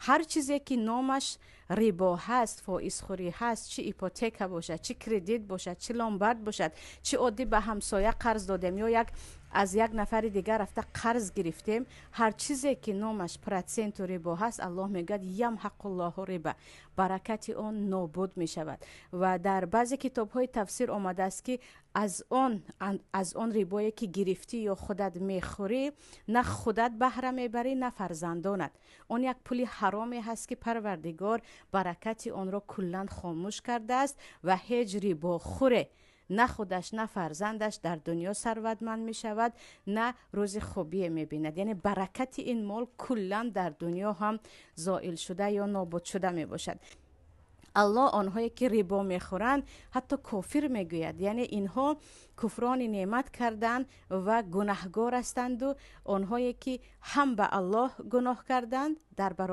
Ҳар чизе ки номаш рибо ҳаст, фоизхӯрӣ ҳаст, чӣ ипотека бошад, чӣ кредит бошад, чӣ ломбард бошад, чӣ оддӣ ба ҳамсоя қарз додем ё як аз як нафари дигар рафта қарз гирифтем, ҳар чизе ки номаш проценту рибо ҳаст, Аллоҳ мегӯяд: ямҳақуллоҳу риба, баракати он нобуд мешавад. Ва дар баъзе китобҳои тафсир омадааст, ки аз он рибое ки гирифтӣ ё худат мехӯрӣ, на худат баҳра мебарӣ, на фарзандонат. Он як пули ҳароме ҳаст, ки Парвардигор баракати онро куллан хомӯш кардааст ва ҳеҷ рибохӯре на худаш, на фарзандаш дар дунё сарватманд мешавад, на рӯзи хубие мебинад. Яъне баракати ин мол куллан дар дунё ҳам зоил шуда ё нобуд шуда мебошад. Аллоҳ онҳое ки рибо мехӯранд, ҳатто кофир мегӯяд. Яъне инҳо куфрони неъмат карданд ва гунаҳгор ҳастанду онҳое ки ҳам ба Аллоҳ гуноҳ карданд дар баробар